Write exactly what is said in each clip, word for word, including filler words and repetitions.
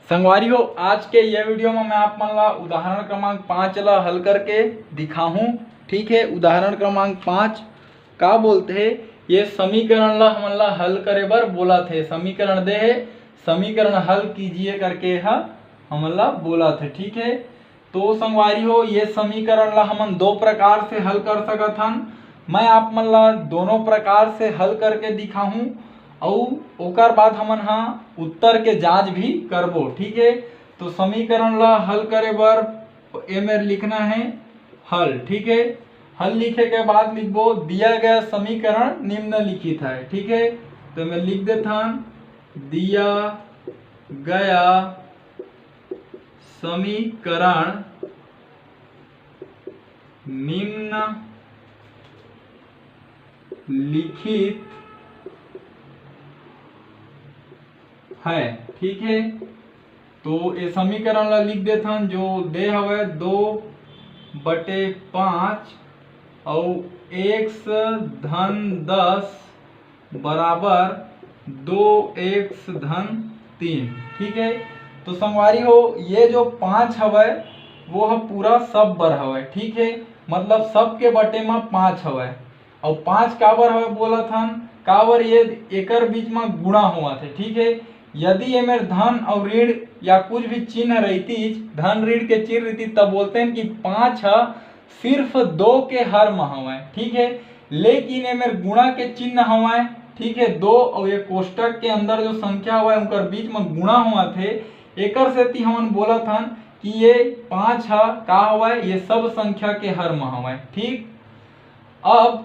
संगवारी हो, आज के ये वीडियो में मैं आप मन ला उदाहरण क्रमांक पाँच ला हल करके दिखाहूँ। ठीक है, उदाहरण क्रमांक पाँच का बोलते हैं, ये समीकरण ला हमन ला हल करे बर बोला थे, समीकरण दे है, समीकरण हल कीजिए करके हा हमन ला बोला थे। ठीक है, तो संगवारी हो, ये समीकरण ला हमन दो प्रकार से हल कर सकत हन। मैं आप मन ला दोनों प्रकार से हल करके दिखाहूँ, अउ ओकर बाद हमन हा उत्तर के जांच भी करबो। ठीक है, तो समीकरण ला हल करे बर एमेर लिखना है हल। ठीक है, हल लिखे के बाद लिखबो, दिया गया समीकरण निम्नलिखित है। ठीक है, तो मैं लिख देथन, दिया गया समीकरण निम्न लिखित है। ठीक है, तो ये समीकरण ला लिख देथन, जो दे हवे दो बटे पाँच अउ एक्स धन दस बराबर दो एक्स धन तीन। ठीक है, तो संगवारी हो, ये जो पाँच हवय वो ह पूरा सब बर हवय। ठीक है, मतलब सब के बटे म पाँच हवय। अउ पाँच काबर हवय बोलत हन, काबर ये एकर बीच म गुणा होवत हे। ठीक है, यदि एमेर धन अउ ऋण या कुछ भी चिन्ह रहितिस, धन ऋण के चिन्ह रहितिस, तब बोलते हैं कि पाँच ह सिर्फ दो के हर म हवय। ठीक है, लेकिन एमेर गुणा के चिन्ह हवय। ठीक है, दो अउ एक कोष्टक के अंदर जो संख्या हवय उनकर बीच म गुणा होवत हे, एकर सेती हमन बोलत हन कि ये पाँच ह का हवय, ये सब संख्या के हर म हवय। ठीक, अब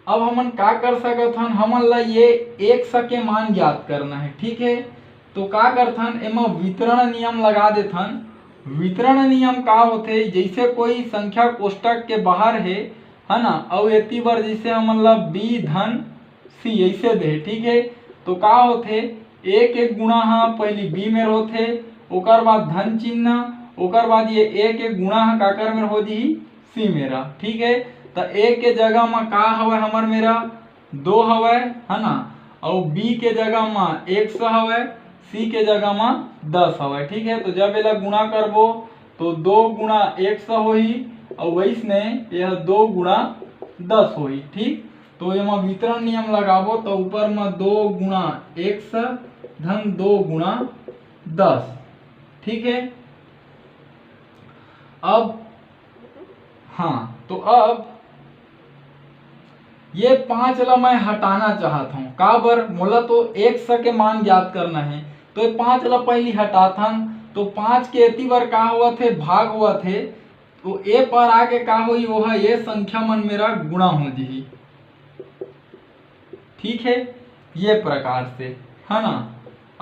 अब हमन का कर सकत हन, हमन ला ये एक्स के मान ज्ञात करना है। ठीक है, तो का करथन, एमा वितरण नियम लगा देथन। वितरण नियम का होथे, जैसे कोई संख्या कोष्टक के बाहर है, है ना, अउ एती बर जैसे हमन ला बी धन सी ऐसे दे। ठीक है, तो का होथे, एक एक गुणा ह पहली बी में होथे, ओकर बाद धन चिन्ह, ओकर बाद ये एक एक गुणा ह काकर में हो जी, सी मेरा। ठीक है, त ए के जगह म का हवय हमर मेरा, दो हवय, है ना, अउ बी के जगह म एक्स हवय, सी के जगह म दस हवय। ठीक है, तो जब एला गुणा करबो तो दो गुणा एक्स होही, अउ वैसने यह दो गुणा दस होही। ठीक, तो एमा वितरण नियम लगाबो तो ऊपर म दो गुणा एक्स धन दो गुणा दस। ठीक है, अब हाँ, तो अब ये पाँच ला मैं हटाना चाहत हूँ। काबर? मोला तो एक्स के मान ज्ञात करना है, तो ये पाँच ला पहली हटाथन। तो पाँच के एती बर का होवत हे? भाग होवत हे। तो ए पर आके का होही? वो ह ये संख्या मन मेरा गुणा हो जही। ठीक है, ये प्रकार से, है ना।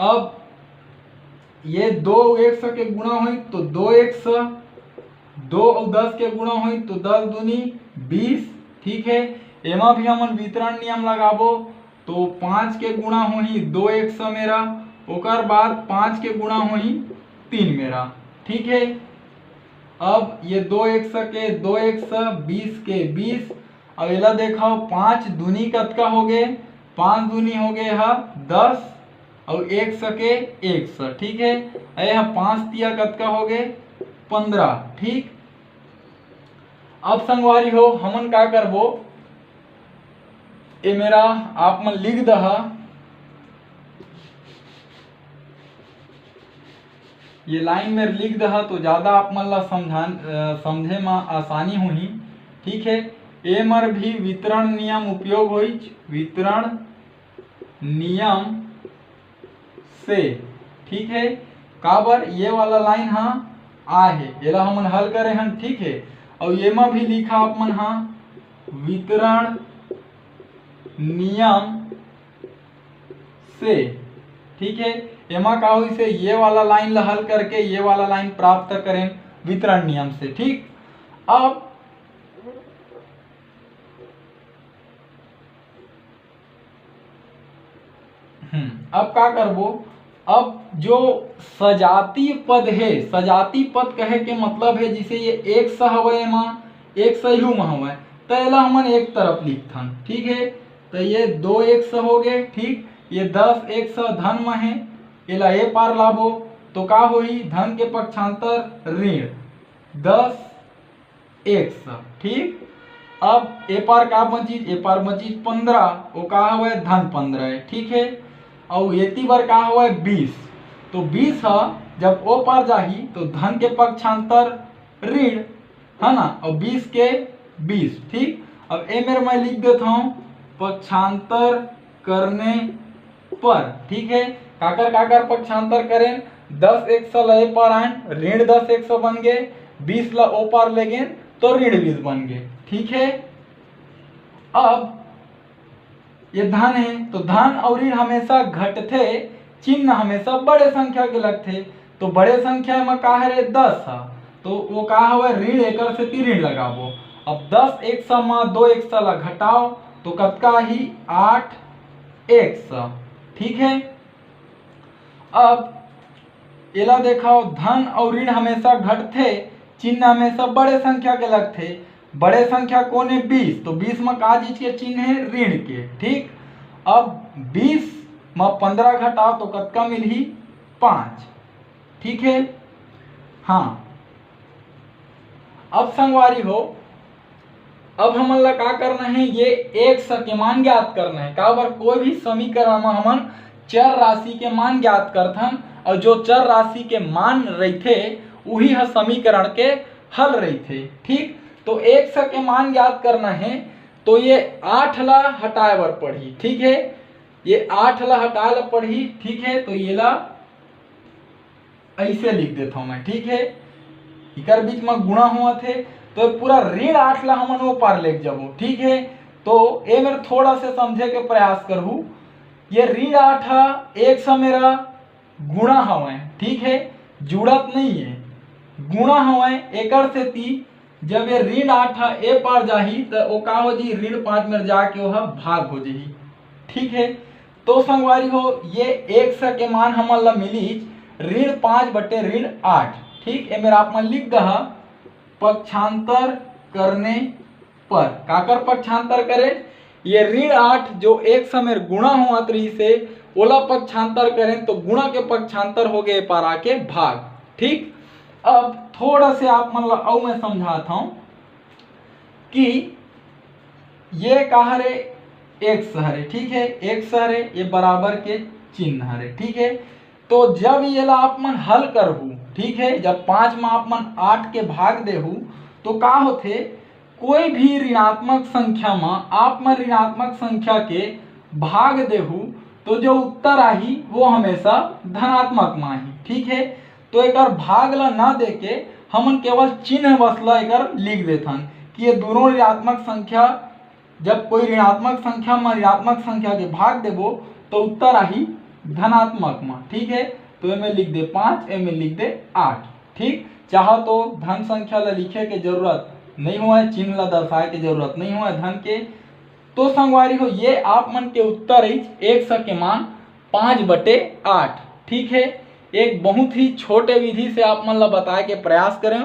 अब ये दो एक्स के गुणा होही तो दो एक्स, दो अउ दस के गुणा होही तो दस दूनी बीस। ठीक है, एमा भी हमन वितरण नियम लगाबो, तो पाँच के गुणा होही दो एक्स मेरा, ओकर बाद पाँच के गुणा होही तीन मेरा। ठीक है, अब ये दो एक्स के दो एक्स, बीस के बीस, अब एला देखो, पाँच दूनी कतका हो गे? पाँच दूनी हो गे ह दस, अउ एक्स के एक्स। ठीक है, ए ह पाँच तिया कतका हो गे? पंद्रह। ठीक, अब संगवारी हो, हमन का करबो, ए मेरा आप मन लिख दहा, ये लाइन में लिख दहा तो ज़्यादा आप मन ला समझान, अ, समझे म आसानी होही। ठीक है, ए मर भी वितरण नियम उपयोग होइच, वितरण नियम से। ठीक है, काबर ये वाला लाइन ह आ हे, एला हमन हल करे हन। ठीक है, अउ एमा भी लिखा आप मन ह वितरण नियम से। ठीक है, एमा का होइस हे, ये वाला लाइन ला हल करके ये वाला लाइन प्राप्त करें वितरण नियम से। ठीक, अब हम्म, अब का करबो? अब जो सजातीय पद हे, सजातीय पद कहे के मतलब हे, जैसे ये एक्स हवय, एमा एक्स यू म हवय, त एला हमन एक तरफ लिखथन। ठीक है, त ये दो एक्स हो गे। ठीक, ये दस एक्स धन म हे, एला ए पार लाबो तो का होही? धन के पक्षांतर ऋण दस एक्स। ठीक, अब ए पार का बचिस? ए पार बचिस पंद्रह, वो का हवय? धन पंद्रह है। ठीक है, अउ एती बर का हवय? बीस। तो बीस ह जब ओ पार जाही तो धन के पक्षांतर ऋण, है ना, और बीस के बीस। ठीक, अब ए मेर मैं लिख देता हूँ पक्षांतर करने पर। ठीक है, काकर काकर पक्षांतर करें? दस एक्स ल ए पार आन, ऋण दस एक्स बन गए, बीस ल ओ पार ले गेन तो ऋण बीस बन गए। ठीक है, अब ये धन है तो धन और ऋण हमेशा घटथे, चिन्ह हमेशा बड़े संख्या के लगथे। तो बड़े संख्या में का हरे? दस ह, तो वो का हवे? ऋण, एकर सेती ऋण लगाबो। अब दस एक्स म दो एक्स ला घटाओ तो कतका आही? आठ एक्स। ठीक है, अब एला देखाओ, धन और ऋण हमेशा घटथे, चिन्ह हमेशा बड़े संख्या के लगथे। बड़े संख्या कौन है? बीस। तो बीस म का चीज के चिन्ह है? ऋण के। ठीक, अब बीस म पंद्रह घटाओ तो कतका मिलही? पाँच। ठीक है, हाँ, अब संगवारी हो, अब हमन ला का करना है? ये एक्स के मान ज्ञात करना है। काबर? कोई भी समीकरण में हमन चर राशि के मान ज्ञात करथन, और जो चर राशि के मान रहिथे, उही ह समीकरण के हल रहिथे। ठीक, तो एक्स के मान ज्ञात करना है, तो ये आठ ला हटाए बर पड़ही। ठीक है, ये आठ ला हटाए ला पड़ही। ठीक है, तो ये ला ऐसे लिख देता हूँ मैं। ठीक है, इकर बीच में गुणा हुआ थे, तो पूरा ऋण आठ ला हमन वो पार लेके जाबो। ठीक है, तो ए मेर थोड़ा से समझे के प्रयास करहू। ये ऋण आठ ह एक्स मेरा गुणा हवय। ठीक है, जुड़त नहीं है, गुणा हवय। एकर सेती जब ये ऋण आठ ह ए पार जाही, त ओ का हो जी? ऋण पाँच मेर जाके ओह भाग हो जाही। ठीक है, तो संगवारी हो, ये एक्स के मान हमन ला मिलीच ऋण पाँच बटे ऋण आठ। ठीक, ए मेर आप मन लिख दहा पक्षांतर करने पर। काकर पक्षांतर करे? ये ऋण आठ जो एक्स मेर गुणा होवत रहिस हे, ओला पक्षांतर करें तो गुणा के पक्षांतर हो गए पार आके भाग। ठीक, अब थोड़ा से आप मन ला अउ मैं समझात हूँ कि ये का हरे? एक्स हरे। ठीक है, एक्स हरे, ये बराबर के चिन्ह हरे। ठीक है, तो जब ये ला आप मन हल करहू, ठीक है, जब पाँच में आप मन आठ के भाग देहू, तो का होथे? कोई भी ऋणात्मक संख्या में आप मन ऋणात्मक संख्या के भाग देहू, तो जो उत्तर आही वो हमेशा धनात्मक में आही। ठीक है, तो एकर भाग ला ना देके हमन केवल चिन्ह बस ला एकर लिख देथन कि ये दोनों ऋणात्मक संख्या, जब कोई ऋणात्मक संख्या में ऋणात्मक संख्या के भाग देबो तो उत्तर आही धनात्मक में। ठीक है, तो एमे लिख दे पाँच, एमे लिख दे आठ। ठीक, चाहो तो धन संख्या ला लिखे के जरूरत नहीं हुआ है, चिन्ह ला दर्शाए के जरूरत नहीं हुआ है धन के। तो संगवारी हो, ये आप मन के उत्तर है एक्स के मान पाँच बटे आठ। ठीक है, एक बहुत ही छोटे विधि से आप मन ला बताए के प्रयास करें।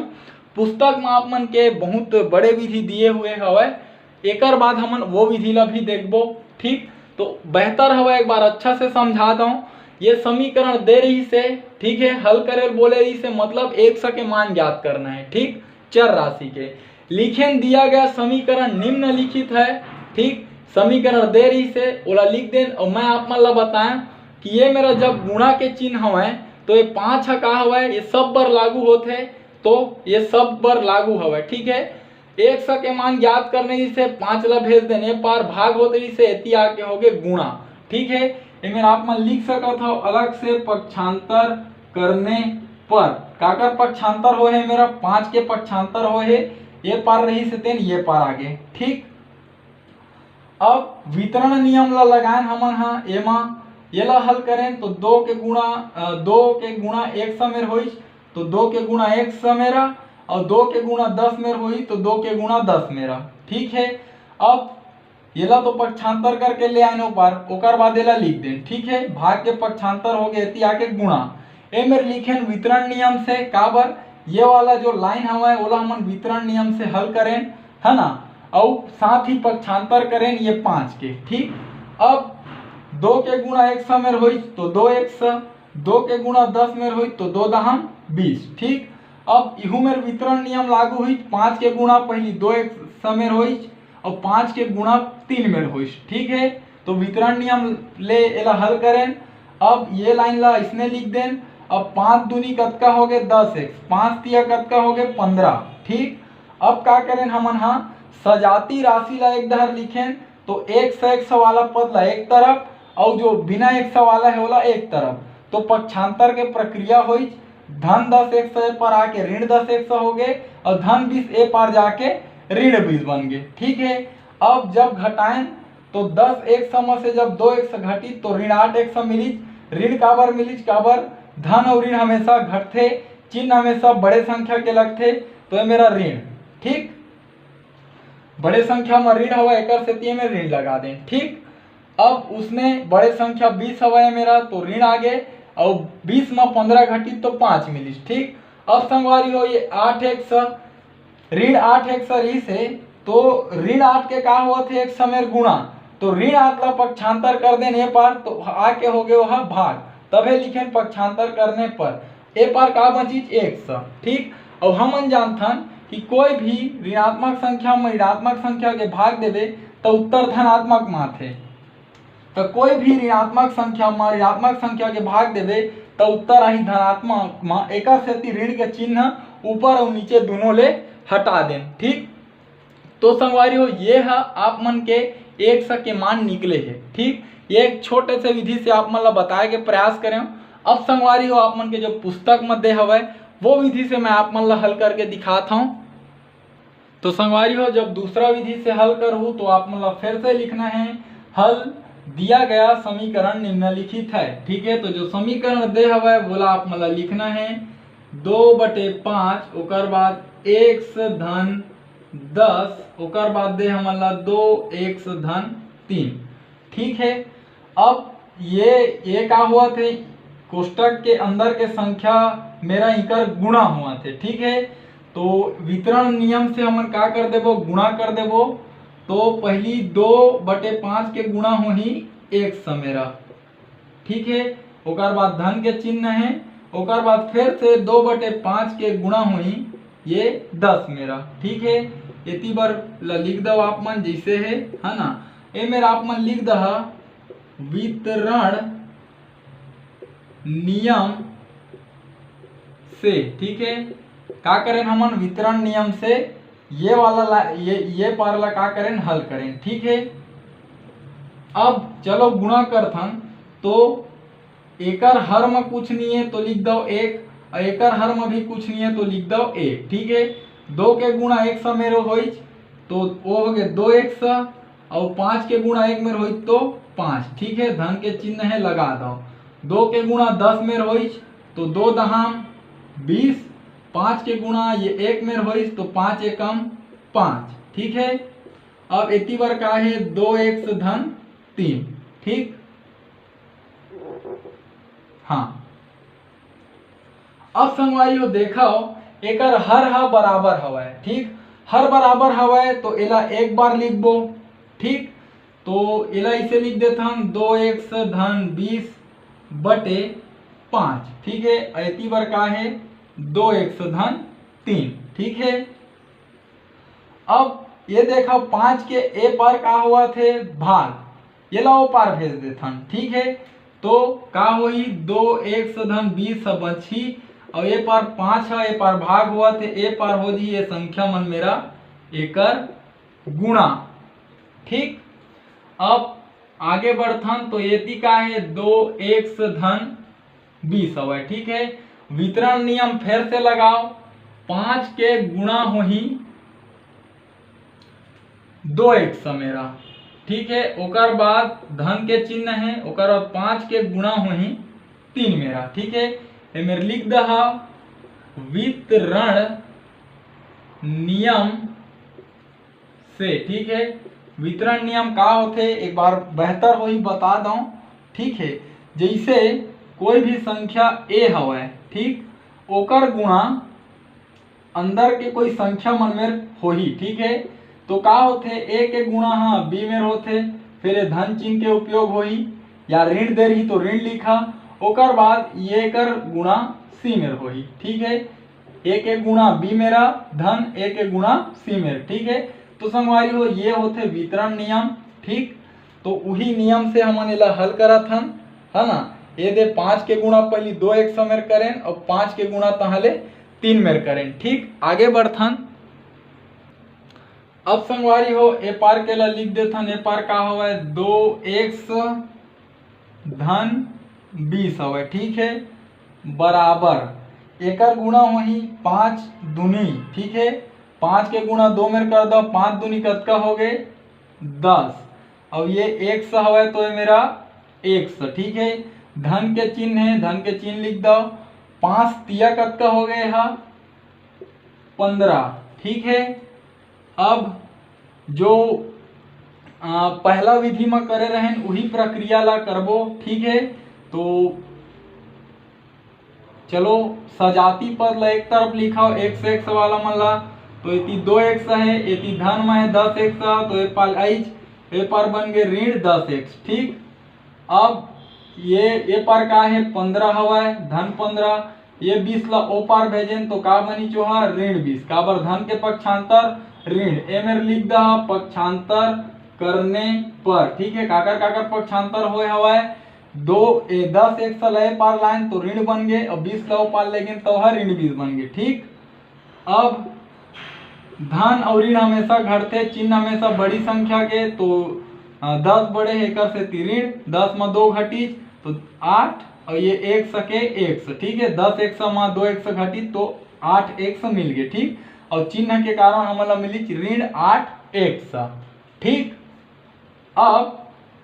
पुस्तक में आप मन के बहुत बड़े विधि दिए हुए हवय, एकर बाद हमन वो विधि ला भी देखबो। ठीक, तो बेहतर हवय एक बार अच्छा से समझा दऊं। ये समीकरण दे रही से, ठीक है, हल करे बोले रही से, मतलब एक्स के मान ज्ञात करना है। ठीक, चर राशि के लिखेन दिया गया समीकरण निम्नलिखित है। ठीक, समीकरण दे रही से ओला लिख देन। और मैं आप मन ला बताएं कि ये मेरा जब गुणा के चिन्ह हवय तो ये पाँच ह का हवय, ये सब बर लागू होथे, तो ये सब बर लागू हवय। ठीक है, एक्स के मान ज्ञात करने से पाँच ला भेज देने पार भाग होते से एती आके होगे गुणा। ठीक है, एमेर आप मन लिख सकत हो अलग से पक्षांतर करने पर। काकर पक्षांतर होहे? मेरा पाँच के पक्षांतर होहे, ये पार रही से तेन ये पार आगे। ठीक, अब वितरण नियम ला लगाएन हमन हा एमा, ये ला हल करें तो दो के गुणा अ, दो के गुणा एक्स मेर होइस, तो दो के गुणा एक्स मेरा, और दो के गुणा दस मेर होई तो दो के गुणा दस मेरा। ठीक है, अब येला तो पक्षांतर करके ले आएन ऊपर, ओकर बाद येला लिख देन। ठीक है, भाग के पक्षांतर हो गए, एती आके गुणा। ए मेर लिखेन वितरण नियम से, काबर ये वाला जो लाइन हवय ओला हमन वितरण नियम से हल करेन, है ना, और साथ ही पक्षांतर करेन ये पाँच के। ठीक, अब दो के गुणा एक्स मेर होइस तो दो एक्स, दो के गुणा दस मेर होइच तो दो दहाम बीस। ठीक, अब इहू मेर वितरण नियम लागू होइच, पाँच के गुणा पहली दो एक्स मेर होइच और पाँच के गुणा तीन मेर होइच। ठीक है, तो वितरण नियम ले एला हल करेन। अब ये लाइन ला इसने लिख देन। अब पाँच दूनी कतका हो गए? दस एक्स। पाँच तिया कतका हो गए? पन्द्रह। ठीक, अब का करेन हमन हा? सजाती राशि ला एक डहर लिखेन, तो एक्स एक्स वाला पद ला एक तरफ और जो बिना एक्स वाला है ओला एक तरफ। तो पक्षांतर के प्रक्रिया होइच, धन दस एक्स ए पार आके ऋण दस एक्स हो गए और धन बीस ए पार जाके ऋण बीस बन गए। ठीक है, अब जब घटाएन तो दस एक्स म से जब दो एक्स घटिस तो ऋण आठ एक्स मिलिस। ऋण काबर मिलिस? काबर धन और ऋण हमेशा घटथे, चिन्ह हमेशा बड़े संख्या के लगथे, तो ये मेरा ऋण। ठीक, बड़े संख्या में ऋण हवा, एकर सेती में ऋण लगा दें। ठीक, अब उसने बड़े संख्या बीस हवा है मेरा, तो ऋण आगे और बीस में पन्द्रह घटिस तो पाँच मिलिस। ठीक, अब संगवारी हो, ये आठ एक्स, ऋण आठ एक्स रहिस हे, तो ऋण आठ के का होवत हे? एक्स मेर गुणा, तो ऋण आठ ला पक्षांतर कर देन ए पार, तो आके हो गए वह भाग, तभे लिखेन पक्षांतर करने पर ए पार का बचिस? एक्स। ठीक, और हमन जानथन कि कोई भी ऋणात्मक संख्या में ऋणात्मक संख्या के भाग देवे तो उत्तर धनात्मक में आथे। तो कोई भी ऋणात्मक संख्या में ऋणात्मक संख्या के भाग देवे तो उत्तर आही धनात्मक में। एकर सेती ऋण के चिन्ह ऊपर और नीचे दोनों ले हटा देन। ठीक, तो संगवारी हो, ये ह आप मन के एक्स के मान निकले हे। ठीक, ये एक छोटे से विधि से आप मन ला बताए के प्रयास करें। अब संगवारी हो, आप मन के जो पुस्तक में दे हवय वो विधि से मैं आप मन ला हल करके दिखात हूँ। तो संगवारी हो, जब दूसरा विधि से हल करहू तो आप मन ला फिर से लिखना है, हल दिया गया समीकरण निम्नलिखित है। ठीक है, तो जो समीकरण दे हवय वोला आप मन ला लिखना है दो बटे पाँच, ओकर बाद एक्स धन दस, ओकर बाद दे हमन ला दो एक्स धन तीन। ठीक है, अब ये ये का होवत हे, कोष्टक के अंदर के संख्या मेरा इकर गुणा होवत हे। ठीक है, तो वितरण नियम से हमन का कर देबो? गुणा कर देबो। तो पहली दो बटे पाँच के गुणा होही एक्स मेरा। ठीक है, ओकर बाद धन के चिन्ह है, ओकर बाद फिर से दो बटे पाँच के गुणा होही ये दस मेरा। ठीक है, एती बर ला लिख दव आप मन जैसे है, है ना। ए मेरा आप मन लिख दहा वितरण नियम से। ठीक है, का करेन हमन? वितरण नियम से ये वाला ला, ये ये पार ला का करेन? हल करेन। ठीक है, अब चलो गुणा करथन, तो एकर हर में कुछ नहीं है तो लिख दव एक, और एकर हर में भी कुछ नहीं है तो लिख दव एक। ठीक है, दो के गुणा एक सौ मेरो होइच, तो वो हो गए दो एक्स, और पाँच के गुणा एक मेर होइच तो पाँच। ठीक है, धन के चिन्ह है, लगा दव। दो के गुणा दस मेर होइच तो दो दहाम बीस, पाँच के गुणा ये एक मेर होइच तो पाँच एकम पाँच। ठीक है, अब एती बर का है? दो एक्स धन तीन। ठीक, हाँ, अब संगवारी हो देखव, एकर हर ह बराबर हवय। ठीक, हर बराबर हवय तो एला एक बार लिखबो। ठीक, तो एला इसे लिख देथन दो एक्स धन बीस बटे पाँच। ठीक है, एती बर का है? दो एक्स धन तीन। ठीक है, अब ये देखव, पाँच के ए पार का होवत हे? भाग, ये ला ओ पार भेज देथन। ठीक है, तो का होही? दो एक्स धन बीस ह बचही, और ए पार पाँच ह, ए पार भाग होवत हे, ए पार हो जी ये संख्या मन मेरा एकर गुणा। ठीक, अब आगे बढ़थन तो एती का है? दो एक्स धन बीस हवय। ठीक है, वितरण नियम फिर से लगाव, पाँच के गुणा होही दो एक्स मेरा। ठीक है, ओकर बाद धन के चिन्ह है, ओकर बाद पाँच के गुणा होही तीन मेरा। ठीक है, ए मेर लिख दहा वितरण नियम से। ठीक है, वितरण नियम का होथे एक बार बेहतर होही बता दऊं। ठीक है, जैसे कोई भी संख्या ए हवय, ठीक, ओकर गुणा अंदर के कोई संख्या मन मेर होही। ठीक है, तो का होथे? ए के गुणा ह बी मेर होथे, फिर ये धन चिन्ह के उपयोग होही, या ऋण दे रही तो ऋण लिखा, ओकर बाद ये कर गुणा सी मेर होही, ठीक है। एक एक गुणा बी मेरा धन एक एक गुणा सी मेर, ठीक है। तो संगवारी हो, ये होथे वितरण नियम, ठीक। तो उही नियम से हमन एला हल करत हन, है ना। ये दे पाँच के गुणा पहली दो एक सौ मेर करेन और पाँच के गुणा तहां ले तीन मेर करेन, ठीक। आगे बढ़थन। अब संगवारी हो, ए पार के ला लिख देथन। ए पार का हवय, दो एक्स धन बीस हवय, ठीक है, बराबर एकर गुणा होही पाँच दूनी, ठीक है, पाँच के गुणा दो मेर कर दो, पाँच दूनी कतका हो गए, दस। अब ये एक्स हवय तो ये मेरा एक्स, ठीक है, धन के चिन्ह है, धन के चिन्ह लिख दो। पाँच तिया कतका हो गए हा, पंद्रह, ठीक है। अब जो आ, पहला विधि म करे रहेन उही प्रक्रिया ला करबो, ठीक है। तो चलो, सजाती पद ला एक तरफ लिखाओ, एक्स एक्स वाला मन ला। तो एती दो एक्स है, एती धन में है दस एक्स, तो ए पार आइच, ए पार बन गए ऋण दस एक्स, ठीक। अब ये ए पार का है, पंद्रह हवय, धन पंद्रह, ये बीस ला ओ पार भेजेन तो का बनी चोहा, ऋण बीस। काबर, धन के पक्षांतर ऋण, ए मेर लिख दहा पक्षांतर करने पर, ठीक है। काकर काकर पक्षांतर होए हवय, दो ए दस एक्स ला ए पार लाइन तो ऋण बन गए, और बीस ला ओ पार ले गेन तो हर ऋण बीस बन गए, ठीक। अब धन और ऋण हमेशा घटथे, चिन्ह हमेशा बड़ी संख्या के, तो अ, दस बड़े हे, एकर सेती ऋण, दस म दो घटिस तो आठ, और ये एक्स के एक्स, ठीक है, दस एक्स म दो एक्स घटिस तो आठ एक्स मिल गए, ठीक। और चिन्ह के कारण हमन ला मिलिस ऋण आठ एक्स, ठीक। अब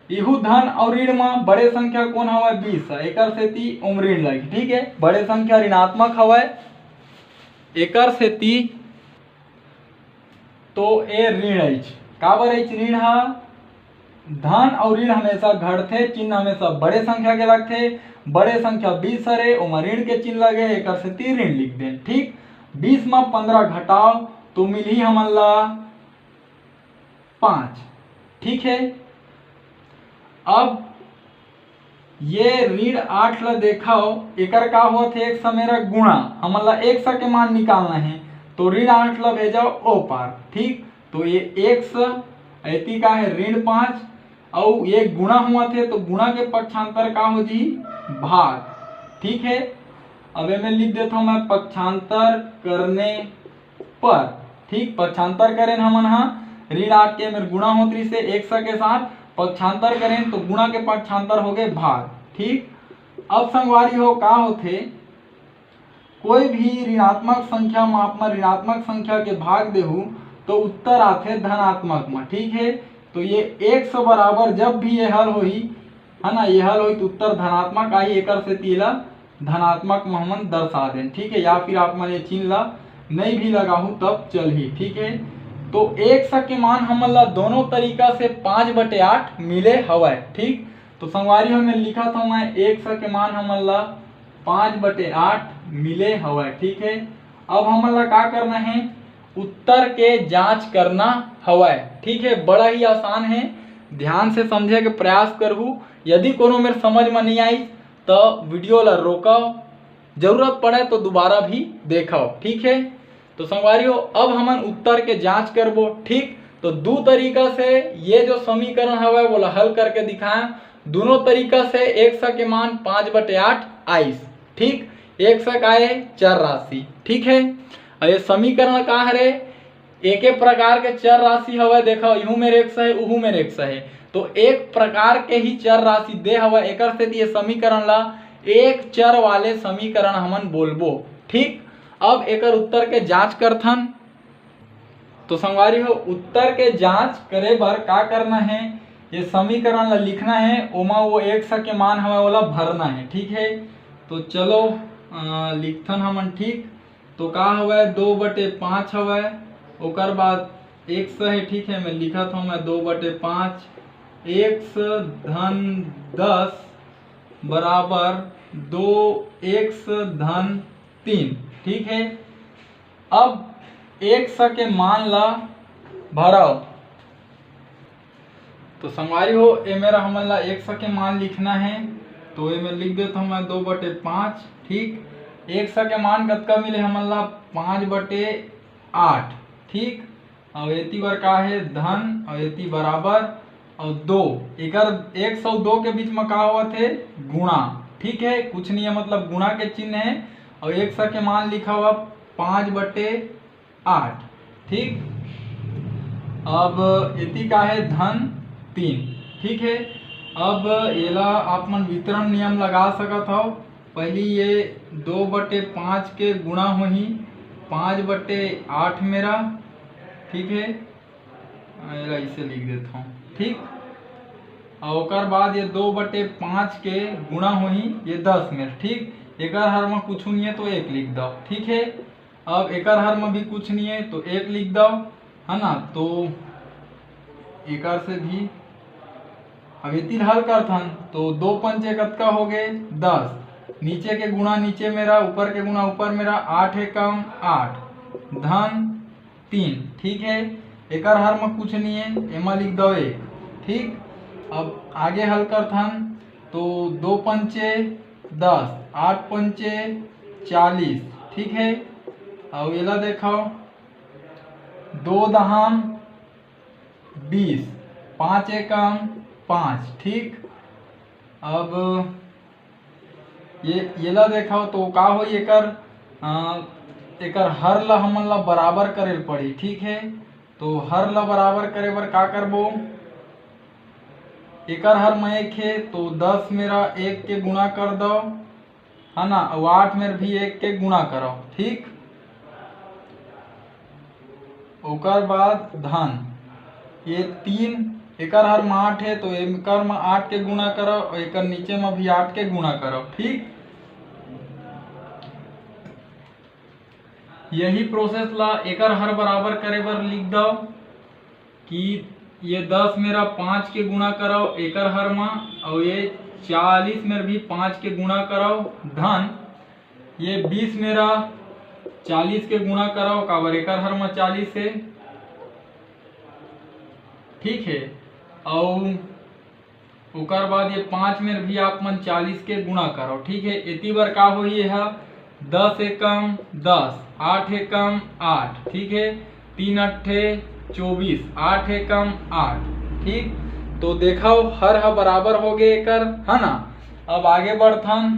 इहू धन और ऋण म बड़े संख्या कौन हवय, बीस, एकर सेती ओम ऋण लगी, ठीक है, बड़े संख्या ऋणात्मक हवय, एकर सेती तो ए ऋण आइच। काबर आइच ऋण हा? धन और ऋण हमेशा घटथे, चिन्ह हमेशा बड़े संख्या के लगथे। बड़े संख्या बीस हरे, ओमा ऋण के चिन्ह लगे, एकर सेती ऋण लिख देन, ठीक। बीस म पंद्रह घटाओ तो मिलही हमन ला पाँच, ठीक है। अब ये ऋण आठ ला देखव, एकर का होत हे, एक्स मेरा गुणा, हमन ला एक्स के मान निकालना है, तो ऋण आठ ला भेजव ओ पार, ठीक। तो ये एक्स, एती का है, ऋण पाँच, अउ ये गुणा हुआ थे, तो गुणा के पक्षांतर का हो जी, भाग, ठीक है। अब एमे लिख देता हूँ मैं, पक्षांतर करने पर, ठीक, पक्षांतर करेन हमन हा, ऋण आठ के मेर गुणा होत रहिसे एक्स के साथ, पक्षांतर करेन तो गुणा के पक्षांतर हो गए भाग, ठीक। अब संगवारी हो, का होथे, कोई भी ऋणात्मक संख्या म आप मन ऋणात्मक संख्या के भाग देहू तो उत्तर आथे धनात्मक म, ठीक है। तो ये एक्स बराबर जब भी ये हल होही, है ना, ये हल होही तो उत्तर धनात्मक आही, एकर सेती एला धनात्मक म हमन दर्शा देन, ठीक है। या फिर आप मन ये चिन्ह ला नहीं भी लगाहू तब चलही, ठीक है। तो एक्स के मान हमन ला दोनों तरीका से पाँच बटे आठ मिले हवय, ठीक। तो संगवारी हो, मैं लिखत हूँ मैं, एक्स के मान हमन ला पाँच बटे आठ मिले हवय, ठीक है। अब हमन ला का करना है, उत्तर के जांच करना हवय, ठीक है। बड़ा ही आसान है, ध्यान से समझे के प्रयास करहू। यदि कोनो मेर समझ में नहीं आई तो वीडियो ला रोकव, जरूरत पड़े तो दोबारा भी देखव, ठीक है। तो संगवारी हो, अब हमन उत्तर के जांच करबो, ठीक। तो दू तरीका से ये जो समीकरण हवय, वोला हल करके दिखाएं। दोनों तरीका से एक्स के मान पाँच बटे आठ आइस, ठीक। एक्स का ये चर राशि, ठीक है। अब ये समीकरण का हरे, एके प्रकार के चर राशि हवय, देखो, इहू मेर एक्स है, उहू मेर एक्स है, तो एक प्रकार के ही चर राशि दे हवय, एकर सेती ये समीकरण ला एक चर वाले समीकरण हमन बोलबो, ठीक। अब एकर उत्तर के जांच करथन। तो संगवारी हो, उत्तर के जांच करे बर का करना है, ये समीकरण ला लिखना है, ओमा वो एक्स के मान हवय, ओला भरना है, ठीक है। तो चलो, अ, लिखथन हमन, ठीक। तो का हवय, दो बटे पाँच हवय, ओकर बाद एक्स है, ठीक है, मैं लिखत हूँ मैं, दो बटे पाँच, एक्स धन दस बराबर दो एक्स धन तीन, ठीक है। अब एक्स के मान ला भरव। तो संगवारी हो, ए मेरा हमन ला एक्स के मान लिखना है, तो एमे लिख देत हूँ मैं दो बटे पाँच। ठीक, एक सौ के मान कतका मिले हमन ला? पाँच बटे आठ। ठीक, और एती बर का है? धन, और एती बराबर, और दो। एकर एक सौ दो के बीच में का होवत है? गुणा। ठीक है, कुछ नहीं है, मतलब गुणा के चिन्ह है। और एक सौ के मान लिखा हुआ पाँच बटे आठ। ठीक, अब एती का है? धन तीन। ठीक है, अब एला आप मन वितरण नियम लगा सकत हव। पहली ये दो बटे पाँच के गुणा होही पाँच बटे आठ मेरा। ठीक है, एला इसे लिख देता हूँ। ठीक, और ओकर बाद ये दो बटे पाँच के गुणा होही ये दस मेरा। ठीक, एकर हर में कुछ नहीं है तो एक लिख दो। ठीक है, अब एकर हर में भी कुछ नहीं है तो एक लिख दो, है ना? तो एकर से भी अब एती हल करथन तो दो पंचे कतका हो गए? दस। नीचे के गुणा नीचे मेरा, ऊपर के गुणा ऊपर मेरा, आठ एकम आठ, धन तीन। ठीक है, एकर हर में कुछ नहीं है, एमा लिख दो एक। ठीक, अब आगे हल करथन तो दो पंचे दस, आठ पंचे चालीस। ठीक है, और एला देखाओ, दो दहाम बीस, पाँच एकम पाँच। ठीक, अब ये एला देखाओ तो का होई? एकर अ, एकर हर ला हमन ला बराबर करे ल पड़ी। ठीक है, तो हर ला बराबर करे बर का करबो? एकर हर में एक है तो दस मेरा एक के गुणा कर दो, है ना, और आठ मेर भी एक के गुणा करो। ठीक, ओकर बाद धन ये तीन, एकर हर में आठ है तो एकर में आठ के गुणा करो और एकर नीचे में भी आठ के गुणा करो। ठीक, यही प्रोसेस ला एकर हर बराबर करे बर लिख दो कि ये दस मेरा पाँच के गुणा करो एकर हर मा, और ये चालीस मेर भी पाँच के गुणा करो, धन ये बीस मेरा चालीस के गुणा करो, काबर एकर हर मा चालीस है। ठीक है, और ओकर बाद ये पाँच मेर भी आप मन चालीस के गुणा करो। ठीक है, एती बर का होही? ये हा दस एकम दस, आठ एकम आठ। ठीक है, तीन अट्ठे चौबीस, आठ एकम आठ। ठीक, तो देखो हर हा बराबर हो गए एकर, है ना? अब आगे बढ़थन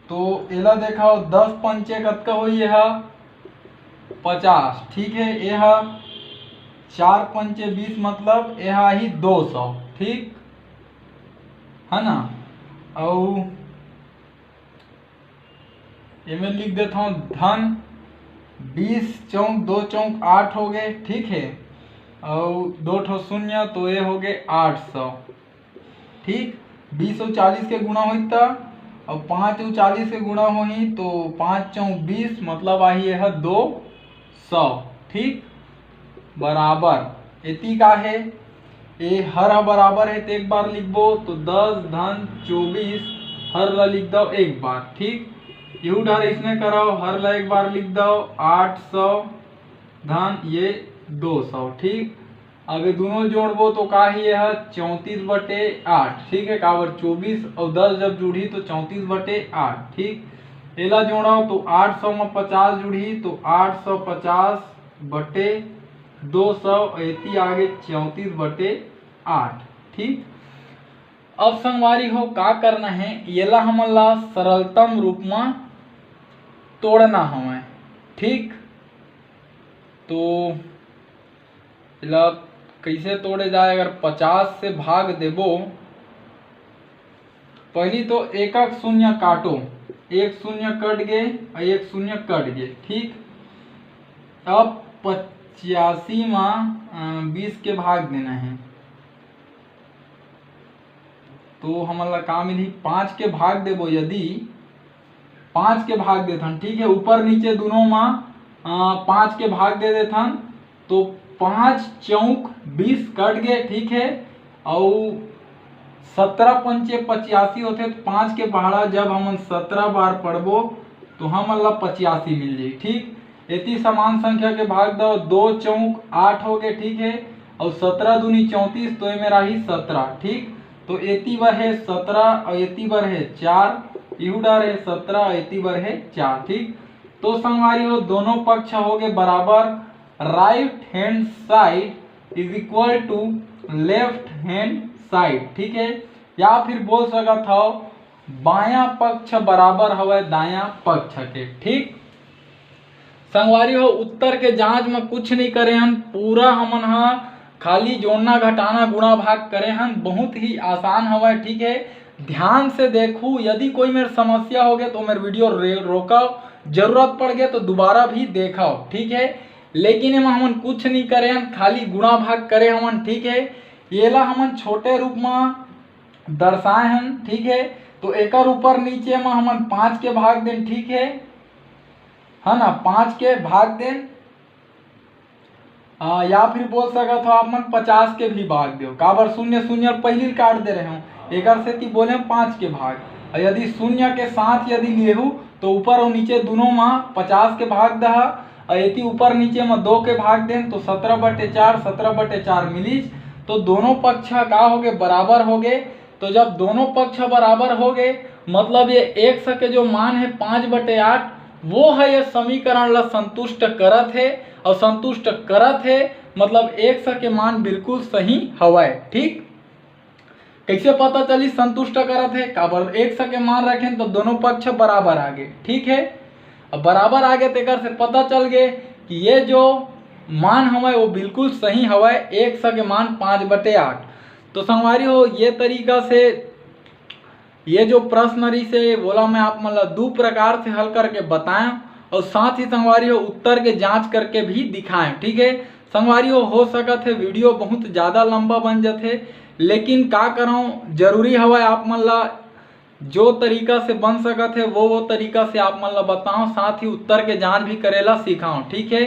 तो एला देखाओ, दस पंचे कतका होई? ये हा पचास। ठीक है, ये हा चार पंचे बीस, मतलब ये हा ही दो सौ। ठीक है ना? अउ एमे लिख देता हूँ धन बीस चौक दो चौक आठ हो गए। ठीक है, अउ दो ठो शून्य तो ये हो गए आठ सौ। ठीक, बीस अउ चालीस के गुणा होई त, अउ पाँच अउ चालीस के गुणा होही तो पाँच चौक बीस, मतलब आही यह दो सौ। ठीक, बराबर एती का है, ए हर ह बराबर है तो एक बार लिखबो तो दस धन चौबीस, हर ला लिख दो एक बार। ठीक, यहू डहर इसने कराओ, हर ला एक बार लिख दो, आठ सौ धन ये दो सौ। ठीक, अब ये दोनों जोड़बो तो का ही यह चौंतीस बटे आठ। ठीक है, काबर चौबीस और दस जब जुड़ही तो चौंतीस बटे आठ। ठीक, एला जोड़ो तो आठ सौ में पचास जुड़ही तो आठ सौ पचास बटे दो सौ, एती आगे चौंतीस बटे आठ। ठीक, अब संगवारी हो का करना है, येला हमन ला सरलतम रूप में तोड़ना हवय। ठीक, तो एला कइसे तोड़े जाए? अगर पचास से भाग देबो, पहली तो एक एक शून्य काटो, एक शून्य कट गे और एक शून्य कट गे। ठीक, अब पचासी मा बीस के भाग देना है, तो हमन ला का मिलही? पाँच के भाग देबो, यदि पाँच के भाग देथन, ठीक है, ऊपर नीचे दोनों मा पाँच के भाग दे देथन तो पाँच चौक बीस कट गए। ठीक है, अउ सत्रह पंचे पचासी होते तो पाँच के पहाड़ा जब हमन सत्रह बार पढ़बो तो हमन ला पचासी मिल जाही। ठीक, एती समान संख्या के भाग दो, दो चौक आठ हो गए। ठीक है, और सत्रह दूनी चौंतीस तो एमे राही सत्रह। ठीक, तो एती बर हे सत्रह और एती बर हे चार, इहू डार हे सत्रह और एती बर हे चार। ठीक, तो संगवारी हो, दोनों पक्ष हो गए बराबर। Right hand side is equal to left hand side। ठीक है, या फिर बोल सकत हो, बायां पक्ष बराबर हवय दायां पक्ष के। ठीक, संगवारी हो, उत्तर के जांच में कुछ नहीं करे हन, पूरा हमन हा खाली जोड़ना, घटाना, गुणा, भाग करे हन। बहुत ही आसान हवय। ठीक है, ध्यान से देखू, यदि कोई मेर समस्या हो गए तो मेर वीडियो रे-, रोकव, जरूरत पड़ गए तो दोबारा भी देखव। ठीक है, लेकिन एमा हमन कुछ नहीं करे हन, खाली गुणा भाग करे हमन। ठीक है, येला हमन छोटे रूप में दर्शाए हन। ठीक है, तो एकर ऊपर नीचे में हमन पाँच के भाग देन। ठीक है, है ना, पाँच के भाग देन। आ, या फिर बोल सकत हो आप मन पचास के भी भाग देव, काबर शून्य शून्य पहिली काट दे रहे हो, एकर सेती बोले पाँच के भाग। और यदि शून्य के साथ यदि लेहू तो ऊपर और नीचे दोनों में पचास के भाग दहा, और यदि ऊपर नीचे में दो के भाग देन तो सत्रह बटे चार, सत्रह बटे चार मिलीज, तो दोनों पक्ष का हो गए, बराबर हो गए। तो जब दोनों पक्ष बराबर हो गए, मतलब ये एक्स के जो मान है पाँच बटे आठ, वो है ये समीकरण ला संतुष्ट करत है, और संतुष्ट करत है मतलब एक्स के मान बिल्कुल सही हवय। ठीक, कैसे पता चली संतुष्ट करत है? काबर एक्स के मान रखें तो दोनों पक्ष बराबर आ गए। ठीक है, अब बराबर आ गए तेकर से पता चल गए कि ये जो मान हवय वो बिल्कुल सही हवय, एक्स के मान पाँच बटे आठ। तो संगवारी हो, ये तरीका से ये जो प्रश्न रहिस हे, वोला मैं आप मन ला दू प्रकार से हल करके बताएं और साथ ही संगवारी हो उत्तर के जांच करके भी दिखाएं। ठीक है संगवारी हो, हो सकत है वीडियो बहुत ज़्यादा लंबा बन जाथे, लेकिन का करऊं, जरूरी हवय आप मन ला जो तरीका से बन सकत है वो वो तरीका से आप मन ला बताओ, साथ ही उत्तर के जांच भी करेला सिखाओ। ठीक है,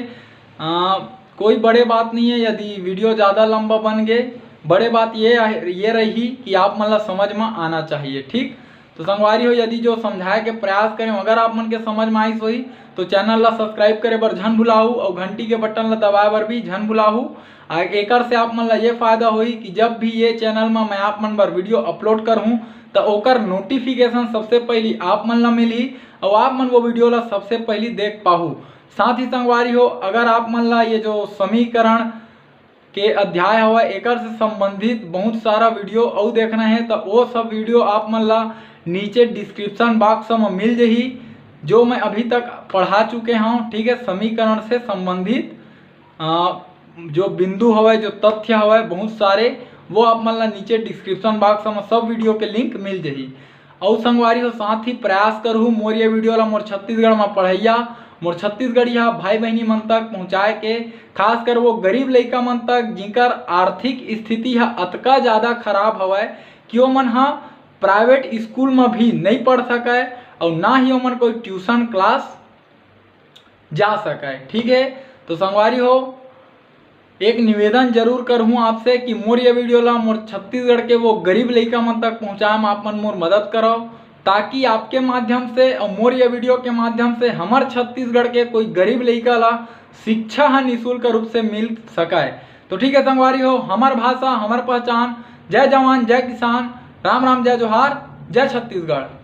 आ, कोई बड़े बात नहीं है यदि वीडियो ज़्यादा लंबा बन गए। बड़े बात ये आए- ये रही कि आप मन ला समझ में आना चाहिए। ठीक, तो संगवारी हो, यदि जो समझाए के प्रयास करें, अगर आप मन के समझ में आइस होही तो चैनल ला सब्सक्राइब करे बर झन भुलाहू और घंटी के बटन ला दबाए बर भी झन भुलाहू। आ, एकर से आप मन ला ये फायदा होही कि जब भी ये चैनल में मैं आप मन बर वीडियो अपलोड करहूँ तो ओकर नोटिफिकेशन सबसे पहली आप मन ला मिलही और आप मन वो वीडियो ला सबसे पहली देख पाहू। साथ ही संगवारी हो, अगर आप मन ला ये जो समीकरण के अध्याय हवय एकर से संबंधित बहुत सारा वीडियो अउ देखना है तो वो सब वीडियो आप मन ला नीचे डिस्क्रिप्शन बॉक्स में मिल जही, जो मैं अभी तक पढ़ा चुके हूँ। ठीक है, समीकरण से संबंधित आ, जो बिंदु हवय, जो तथ्य हवय बहुत सारे, वो आप मन ला नीचे डिस्क्रिप्शन बॉक्स में सब वीडियो के लिंक मिल जही। अउ संगवारी हो, साथ ही प्रयास करहू मोर ये वीडियो ला मोर छत्तीसगढ़ में पढ़ैया, मोर छत्तीसगढ़िया भाई बहनी मन तक पहुँचाए के, खासकर वो गरीब लइका मन तक जिनकर आर्थिक स्थिति ह अतका ज़्यादा खराब हवय कि ओमन ह प्राइवेट स्कूल में भी नहीं पढ़ सकय और ना ही ओमन कोई ट्यूशन क्लास जा सकय। ठीक है, तो संगवारी हो, एक निवेदन जरूर करहूँ आपसे कि मोर ये वीडियो ला मोर छत्तीसगढ़ के वो गरीब लइका मन तक पहुँचाए में आप मन मोर मदद करव, ताकि आपके माध्यम से और मोर ये वीडियो के माध्यम से हमर छत्तीसगढ़ के कोई गरीब लइका ला शिक्षा ह निशुल्क रूप से मिल सकय। तो ठीक है संगवारी हो, हमर भाषा, हमर पहचान। जय जवान, जय किसान, राम राम, जय जोहार, जय छत्तीसगढ़।